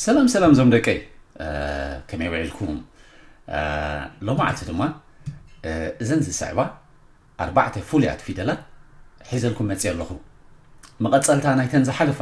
ሰላም ሰላም ዞም ደቀይ፣ ከመይ ውዒልኩም? ሎማዓልቲ ድማ እዘን ዝስዕባ ኣርባዕተ ፍሉያት ፊደላት ሒዘልኩም መፅእ ኣለኹ። መቐፀልታ ናይተን ዝሓለፋ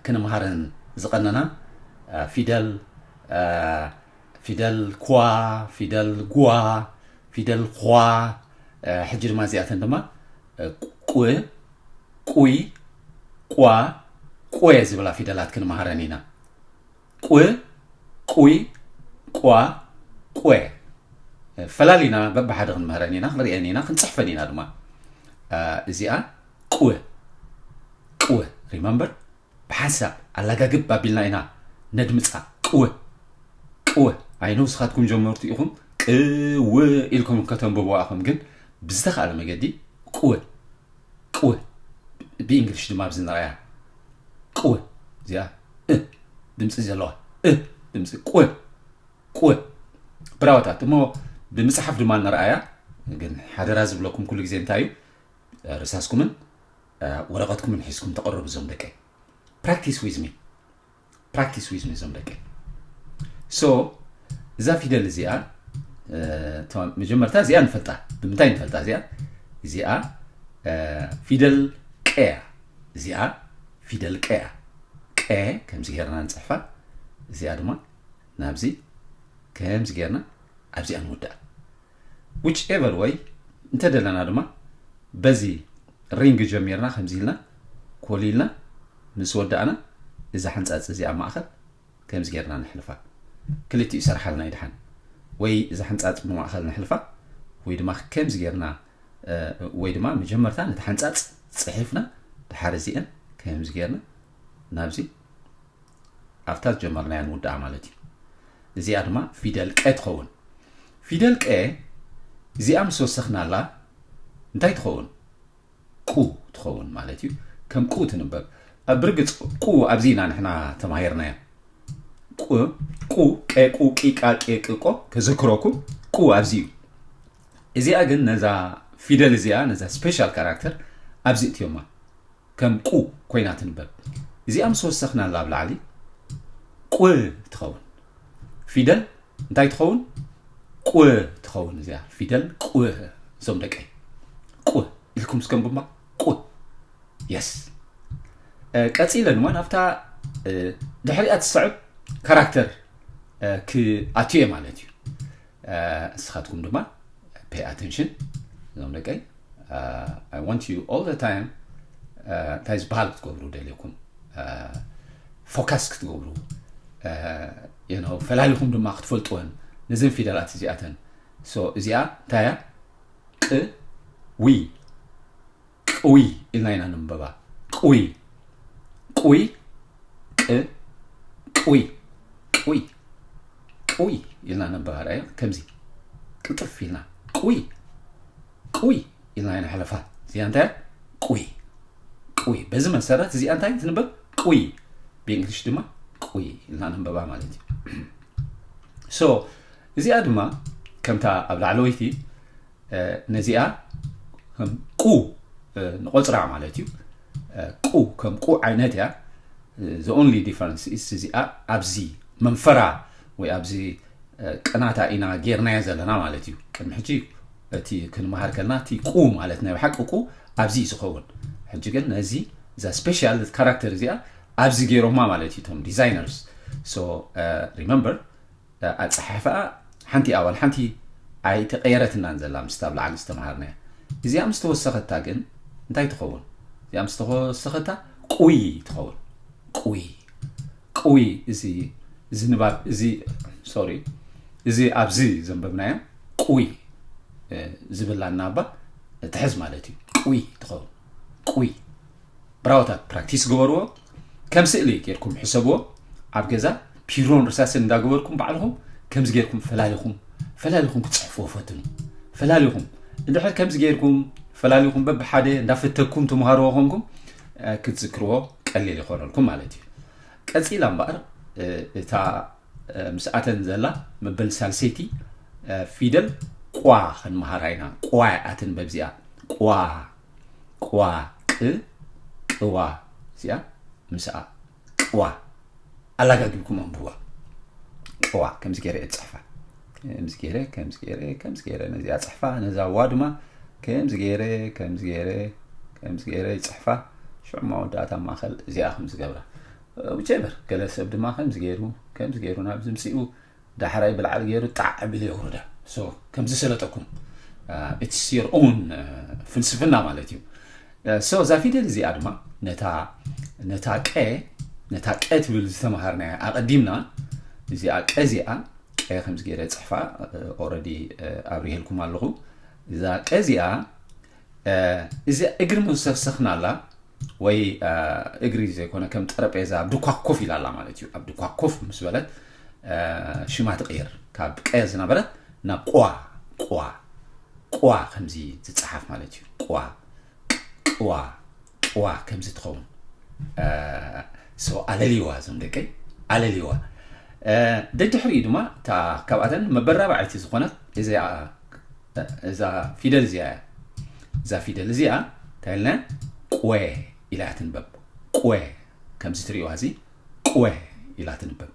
ክንምሃረን ዝቐነና ፊደል ፊደል ኳ፣ ፊደል ጓ፣ ፊደል ኳ። ሕጂ ድማ እዚኣተን ድማ ቁ፣ ቁይ፣ ቋ፣ ቆየ ዝብላ ፊደላት ክንምሃረን ኢና። ቁ፣ ቁይ፣ ቋ፣ ቆየ። ፈላሊና በብሓደ ክንምህረን ኢና፣ ክንሪአን ኢና፣ ክንፅሕፈን ኢና ድማ። እዚኣ ቁ፣ ቁ፣ ሪመምበር፣ ብሓንሳብ ኣላጋግብ ኣቢልና ኢና ነድምፃ። ቅወ፣ ቅወ። ኣይነው ስኻትኩም ጀመርቱ ኢኹም ቅው ኢልኩም ከተንብቡ ኣኹም፣ ግን ብዝተኻለ መገዲ ቅወ፣ ቅወ። ብእንግሊሽ ድማ ኣብዚ ንረኣያ። ቅወ፣ እዚኣ እ ድምፂ ዘለዋ፣ እ ድምፂ፣ ቅወ፣ ቅወ። ብራወታት እሞ ብምፅሓፍ ድማ ንረኣያ። ግን ሓደራ ዝብለኩም ኩሉ ግዜ እንታይ እዩ፣ ርሳስኩምን ወረቐትኩምን ሒዝኩም ተቐርቡ ዞም ደቀይ። Practice with me, practice with me ዞም ደቀይ። So እዛ ፊደል እዚኣ መጀመርታ እዚኣ ንፈልጣ። ብምንታይ ንፈልጣ እዚኣ? እዚኣ ፊደል ቀያ። እዚኣ ፊደል ቀያ። ቀ ከምዚ ጌርና ንፅሕፋ። እዚኣ ድማ ናብዚ ከምዚ ጌርና ኣብዚኣ ንውዳኣ። Whichever way እንተደለና ድማ በዚ ሪንግ ጀሚርና ከምዚ ኢልና ኮሊልና ምስ ወዳእና፣ እዛ ሓንፃፅ እዚኣ ኣብ ማእኸል ከምዚ ጌርና ንሕልፋ። ክልቲኡ ይሰርሓልና ይድሓን። ወይ እዛ ሓንፃፅ ብማእኸል ንሕልፋ፣ ወይ ድማ ከምዚ ጌርና፣ ወይ ድማ መጀመርታ ነቲ ሓንፃፅ ፅሒፍና፣ ድሓር እዚአን ከምዚ ጌርና ናብዚ ኣብታ ዝጀመርናያ ንውድኣ ማለት እዩ። እዚኣ ድማ ፊደል ቀ ትኸውን። ፊደል ቀ እዚኣ ምስ ወሰኽናላ እንታይ ትኸውን? ቁ ትኸውን ማለት እዩ። ከም ቁ ትንበብ። ኣብ ብርግፅ ቁ ኣብዚ ኢና ንሕና ተማሂርናዮ። ቁ፣ ቁ፣ ቀ፣ ቁ፣ ቂ፣ ቃ፣ ቄ፣ ቅ፣ ቆ፣ ከዘክረኩም፣ ቁ ኣብዚ እዩ። እዚኣ ግን ነዛ ፊደል እዚኣ፣ ነዛ ስፔሻል ካራክተር ኣብዚ እትዮማ። ከም ቁ ኮይና ትንበብ። እዚኣ ምስ ወሰኽናላ ኣብ ላዕሊ ቁ ትኸውን። ፊደል እንታይ ትኸውን? ቁ ትኸውን። እዚኣ ፊደል ቁ። እዞም ደቀይ ቁ ኢልኩም እስከንብባ። ቁ። የስ። ቀፂለ ድማ ናብታ ድሕሪኣ ትስዕብ ካራክተር ክኣትየ ማለት እዩ። እስኻትኩም ድማ pay attention እዞም ደቀይ። I want you all the time እንታይ ዝበሃል ክትገብሩ ደልየኩም፣ ፎካስ ክትገብሩ፣ ፈላሊኹም ድማ ክትፈልጥወን ነዘን ፊደላት እዚኣተን። እዚኣ እንታይ እያ? ቅ ዊ ቅዊ ኢልና ኢና ንንበባ። ቅዊ፣ ቅዊ፣ ቅ፣ ቅዊ፣ ቅዊ፣ ቅዊ ኢልና ነንበባ። ርኣዮ፣ ከምዚ ቅልጥፍ ኢልና ቅዊ፣ ቅዊ ኢልና ኢና ሕለፋ። እዚኣ እንታይ እያ? ቅዊ፣ ቅዊ። በዚ መሰረት እዚኣ እንታይ ትንበብ? ቅዊ። ብእንግሊሽ ድማ ቅዊ ኢልና ነንበባ ማለት እዩ። So እዚኣ ድማ ከምታ ኣብ ላዕለወይቲ ነዚኣ ከም ቁ ንቆፅራ ማለት እዩ። ቁ ከም ቁ ዓይነት እያ። The only difference is እዚኣ ኣብዚ መንፈራ ወይ ኣብዚ ቅናታ ኢና ጌርናያ ዘለና ማለት እዩ። ቅድሚ ሕጂ እቲ ክንመሃር ከለና እቲ ቁ ማለት ናይ ብሓቂ ቁ ኣብዚ እዩ ዝኸውን። ሕጂ ግን ነዚ እዛ ስፔሻል ካራክተር እዚኣ ኣብዚ ገይሮማ ማለት እዩ እቶም ዲዛይነርስ። So remember ኣፀሓሕፈኣ ሓንቲ ኣዋል ሓንቲ ኣይተቐየረትናን ዘላ ምስታ ኣብ ላዕሊ ዝተምሃርናያ። እዚኣ ምስ ተወሰኸታ ግን እንታይ ትኸውን? እዚኣ ምስ ተወሰኸታ ቁይ ትኸውን። ቁይ፣ ቁይ። እዚ፣ እዚ ንባብ፣ እዚ፣ ሶሪ፣ እዚ ኣብዚ ዘንበብናዮ ቁይ ዝብላ እናባ ትሕዝ ማለት እዩ። ቁይ ትኸውን። ቁይ። ብራወታት ፕራክቲስ ግበርዎ። ከም ስእሊ ጌርኩም ሕሰብዎ። ኣብ ገዛ ፒሮን ርሳስን እንዳገበርኩም ባዕልኹም ከምዚ ጌርኩም ፈላሊኹም፣ ፈላሊኹም ክትፅሕፍዎ ፈትኑ። ፈላሊኹም እንድሕር ከምዚ ጌርኩም ፈላሊኹም በብሓደ እንዳፈተኩም ትምሃርዎ ኮንኩም ክትዝክርዎ ቀሊል ይኾነልኩም ማለት እዩ። ቀፂላ እምበኣር እታ ምስኣተን ዘላ መበል ሳልሰይቲ ፊደል ቋ ክንመሃራ ኢና። ቋ እያ ትንበብ እዚኣ። ቋ፣ ቋ፣ ቅ፣ ቅዋ። እዚኣ ምስኣ ቅዋ። ኣላጋጊብኩም ኣንብዋ። ቅዋ ከምዚ ገይረ እየ ዝፅሕፋ። ከምዚ ገይረ ከምዚ ገይረ ከምዚ ገይረ ነዚኣ ፅሕፋ፣ ነዛ ዋ ድማ ከምዚ ገይረ ከምዚ ገይረ ከምዚ ገይረ ይፅሕፋ። ሽዑ መወዳእታ ማእኸል እዚኣ ከምዚ ገብራ። ውቸበር ገለ ሰብ ድማ ከምዚ ገይሩ ከምዚ ገይሩ ናብ ዝምፅኡ ዳሕራይ ብላዕሊ ገይሩ ጣዕ ቢሉ የውርዳ። So ከምዚ ሰለጠኩም፣ it's your own ፍልስፍና ማለት እዩ። So እዛ ፊደል እዚኣ ድማ ነታ ነታ ቀ ነታ ቀ ትብል ዝተምሃርናያ ኣቐዲምና፣ እዚኣ ቀ እዚኣ ቀ ከምዚ ገይረ ጽሕፋ already ኣብሪሄልኩም ኣለኹ። እዛ ቀ እዚኣ እዚ እግሪ ምስ ሰፍሰኽናላ ወይ እግሪ ዘይኮነ ከም ጠረጴዛ ኣብ ድኳ ኮፍ ኢላ ኣላ ማለት እዩ። ኣብ ድኳ ኮፍ ምስ በለት ሽማ ትቕይር፣ ካብ ቀ ዝነበረት ናብ ቋ ቋ ቋ ከምዚ ዝጸሓፍ ማለት እዩ። ቋ ቅዋ ቅዋ ከምዚ ትኸውን። So ኣለልዋ እዞም ደቀይ፣ ኣለልዋ። ደድሕሪኡ ድማ እታ ካብኣተን መበራባዕቲ ዝኾነት እዚኣ እዛ ፊደል እዚኣ እያ። እዛ ፊደል እዚኣ እንታይ ኢልና? ቅወ ኢላ እያ ትንበብ። ቅወ ከምዚ ትርእይዋ እዚ ቅወ ኢላ ትንበብ።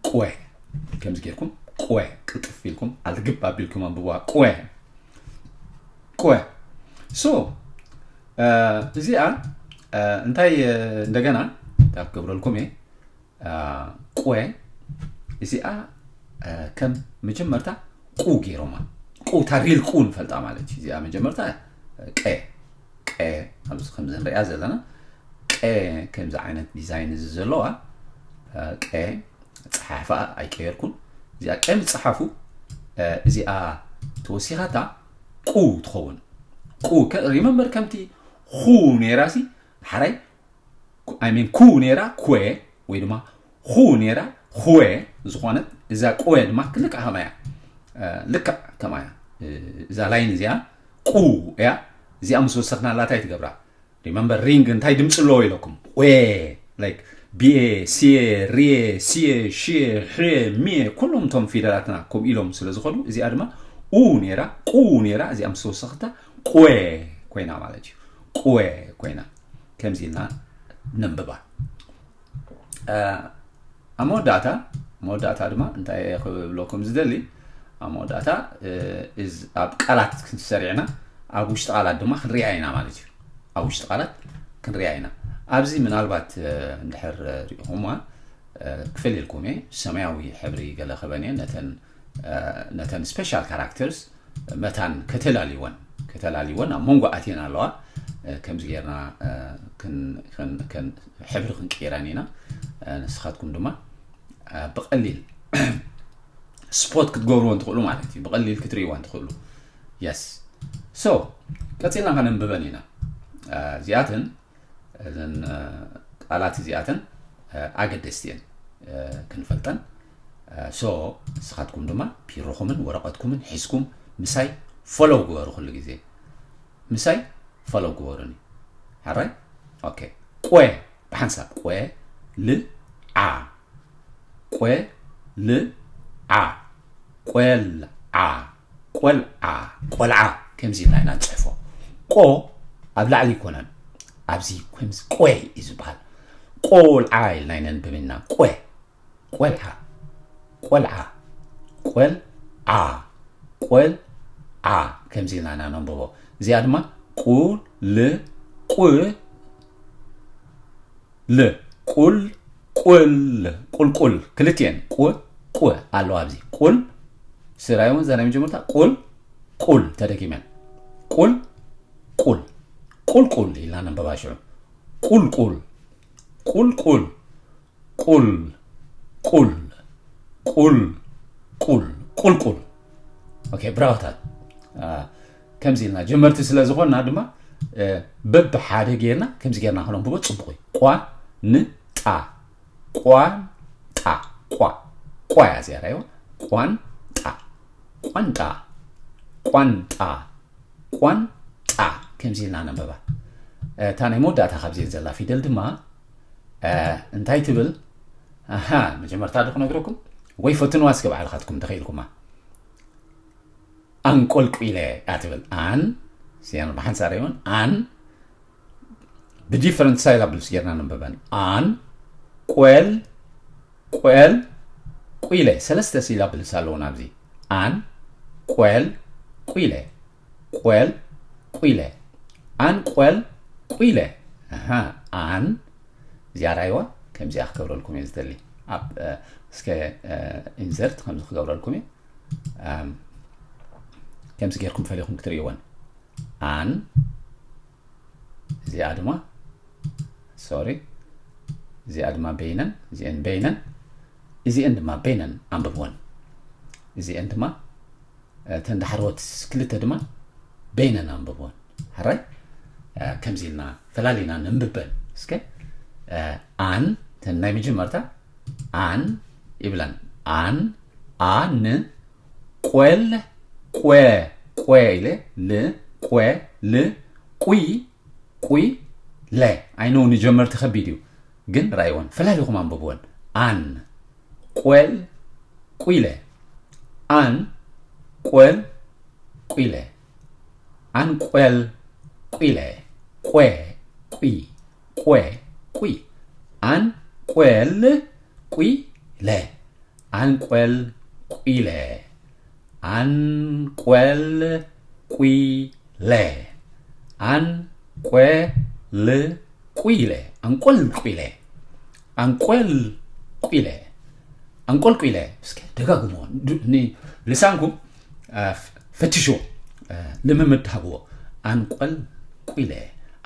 ቅወ ከምዚ ጌርኩም ቅወ ቅልጥፍ ኢልኩም ኣልግብ ኣቢልኩም ኣንብብዋ። ቅወ ቅወ። So እዚኣ እንታይ እንደገና እንታይ ክገብረልኩም እየ? ቅወ እዚኣ ከም መጀመርታ ቁ ገይሮማ። ቁ ታሪል ቁ ንፈልጣ ማለት እዩ። እዚኣ መጀመርታ ቀ ቀ ኣብዚ ከምዚ ንሪኣ ዘለና ቀ ከምዚ ዓይነት ዲዛይን እዚ ዘለዋ ቀ ጸሓፋ ኣይቀየርኩን። እዚኣ ቀ ምጽሓፉ እዚኣ ተወሲኻታ ቁ ትኸውን። ቁ ሪመምበር ከምቲ ኹ ነይራሲ ሓራይ I mean ኩ ነይራ ኩወ ወይ ድማ ኹ ነይራ ኹወ ዝኾነት እዛ ቁወ ድማ ልክዕ ከማያ ልክዕ ከማያ እዛ ላይን እዚኣ ቁ እያ። እዚኣ ምስ ወሰኽናላ እንታይ ትገብራ? ሪመምበር ሪንግ እንታይ ድምፂ ኣለዎ ኢለኩም? ወ like ቢኤ ሲየ ሪየ ሲየ ሽየ ሕየ ሚየ ኩሎም እቶም ፊደላትና ከምኡ ኢሎም ስለ ዝኾኑ እዚኣ ድማ ኡ ነይራ ቁ ነይራ እዚኣ ምስ ወሰኽታ ቁወ ኮይና ማለት እዩ። ቁወ ኮይና ከምዚ ኢልና ነንብባ። ኣብ መወዳእታ መወዳእታ ድማ እንታይ ክብለኩም ዝደሊ ኣብ መወዳእታ ኣብ ቃላት ክንሰሪዕና ኣብ ውሽጢ ቃላት ድማ ክንሪኣ ኢና ማለት እዩ። ኣብ ውሽጢ ቃላት ክንሪኣ ኢና። ኣብዚ ምናልባት እንድሕር ሪኢኹምዋ ክፈልየልኩም እየ። ሰማያዊ ሕብሪ ገለ ክበን እየ ነተን ነተን special characters መታን ከተላልወን ከተላልወን ኣብ መንጎ ኣትየን ኣለዋ። ከምዚ ጌርና ሕብሪ ክንቅይረን ኢና። ንስኻትኩም ድማ ብቐሊል ስፖት ክትገብርወን ትኽእሉ ማለት እዩ። ብቐሊል ክትርእይወን ትኽእሉ። የስ። So ቀፂልና ከነንብበን ኢና። እዚኣተን እዘን ቃላት እዚኣተን ኣገደስቲ እየን ክንፈልጠን። So ንስኻትኩም ድማ ቢሮኹምን ወረቐትኩምን ሒዝኩም ምሳይ ፎሎው ግበሩ። ኩሉ ግዜ ምሳይ ፎሎው ግበሩኒ። ሓራይ ኦኬ። ቆ ብሓንሳብ ቆ ል ዓ ቆ ል ዓ ቆል ዓ ቆልዓ ቆልዓ ከምዚ ኢልና ኢና ንፅሕፎ። ቆ ኣብ ላዕሊ ኣይኮነን፣ ኣብዚ ከምዚ ቆ እዩ ዝበሃል። ቆልዓ ኢልና ይነንብብ ኢና። ቆ ቆልዓ ቆልዓ ቆልዓ ቆልዓ ከምዚ ኢልና ኢና ነንብቦ። እዚኣ ድማ ቁ ል ቁ ል ቁል ቁል ቁልቁል ክልቲኤን ቁ ቁ ኣለዋ ኣብዚ ቁል ስራይ እውን እዛ ናይ መጀመርታ ቁል ቁል ተደጊመን ቁል ቁል ቁልቁል ኢልና ነንበባ ሽዑ ቁልቁል ቁልቁል ቁል ቁል ቁል ቁል ቁልቁል። ኦኬ ብራውታት ከምዚ ኢልና ጀመርቲ ስለ ዝኾንና ድማ በብሓደ ጌርና ከምዚ ጌርና ክነንብቦ ፅቡቕ እዩ። ቋ ን ጣ ቋን ጣ ቋ ቋ እያ እዚኣ ራይዋ ቋን ጣ ቋንጣ ቋንጣ ቋንጣ ከምዚ ኢልና ነንበባ። እታ ናይ መወዳእታ ካብዚኤን ዘላ ፊደል ድማ እንታይ ትብል? ኣሃ መጀመርታ ዶ ክነግረኩም ወይ ፈትንዋ እስከ ባዕልኻትኩም እንተኽኢልኩማ። ኣንቆልቁለ እያ ትብል። ኣን ሲያን ብሓንሳር እውን ኣን ብዲፈረንት ሳይላብልስ ጌርና ነንበበን። ኣን ቆል ቆል ቁይለ። ሰለስተ ሲላብልስ ኣለዎ ናብዚ። ኣን ቆል ቁይለ። ቆል ቁይለ። ኣን ቆል ቁይለ። ኣሃ፣ ኣን እዚኣ ራይዋ ከምዚኣ ክገብረልኩም እየ ዝደሊ። ኣብ እስከ ኢንሰርት ከምዚ ክገብረልኩም እየ። ከምዚ ጌርኩም ፈሊኹም ክትርእይወን። ኣን እዚኣ ድማ ሶሪ፣ እዚኣ ድማ በይነን፣ እዚአን በይነን፣ እዚአን ድማ በይነን ኣንብብወን። እዚአን ድማ እተን ዳሕረዎት ክልተ ድማ በይነን ኣንብብወን። ሕራይ ከምዚ ኢልና ፈላሊና ነንብበን። እስከ ኣን እተን ናይ መጀመርታ ኣን ይብለን። ኣን ኣን ቆል ቆ ቆ ኢለ ል ቆ ል ቁይ ቁይ ለ። ኣይነው ንጀመርቲ ከቢድ እዩ ግን ራይወን ፈላሊኹም ኣንብብወን። ኣን ቆል ቁይለ። ኣን ቆል ቁይለ። ኣን ቆል ቁይለ። ቆ ቁይ ቆ ቁይ። ኣን ቆል ቁይለ። ኣን ቆል ቁይለ። ኣን ቆል ቁይለ። ኣን ቆል ቁይለ። ኣንቆል ቁይለ። ኣንቆል ቁይለ። ኣንቆል ቁይለ። እስከ ደጋግሞ ልሳንኩም ፈትሹ፣ ልምምድ ሃብዎ። ኣንቆል ቁይለ።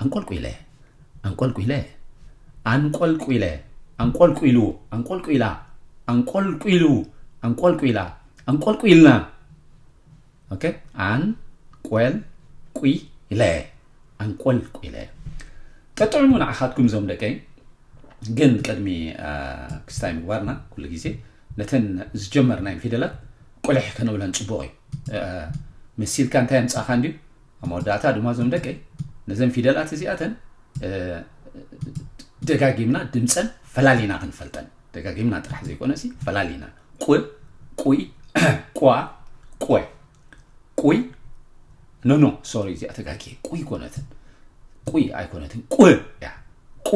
ኣንቆል ቁይለ። ኣንቆል ቁይለ። ኣንቆል ቁይለ። ኣንቆል ቁይሉ። ኣንቆል ቁይላ። ኣንቆል ቁይሉ። ኣንቆል ቁይላ። ኣንቆል ቁይልና። ኦኬ። ኣን ቆል ቁይ ኢለ። ኣንቆል ቁይ ኢለ። ጠጥዕሙ ንዓኻትኩም ዞም ደቀይ። ግን ቅድሚ ክስታይ ምግባርና ኩሉ ግዜ ነተን ዝጀመርናየን ፊደላት ቁልሕ ከነብለን ጽቡቕ እዩ። መሲልካ እንታይ ኣምጻኻ እንድዩ? ኣብ መወዳእታ ድማ ዞም ደቀይ ነዘን ፊደላት እዚኣተን ደጋጊምና ድምፀን ፈላሊና ክንፈልጠን፣ ደጋጊምና ጥራሕ ዘይኮነ ሲ ፈላሊና። ቁ ቁይ ቋ ቆ ቁይ ኖ ኖ ሶሪ እዚኣ ተጋጊ ቁይ ኮነትን ቁይ ኣይኮነትን ቁ ያ ቁ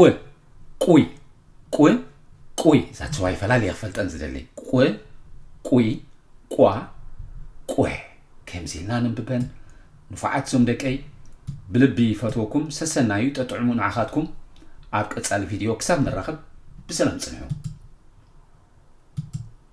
ቁይ ቁ ቁይ ዛትስዋይ ፈላሊ ክፈልጠን ዝደሊ ቁ ቁይ ቋ ቆ ከምዚ ኢልና ንንብበን። ንፉዓት ዞም ደቀይ ብልቢ ይፈትወኩም። ሰሰናዩ ጠጥዕሙ ንዓኻትኩም። ኣብ ቀጻሊ ቪድዮ ክሳብ ንራኸብ ብሰላም ጽንሑ።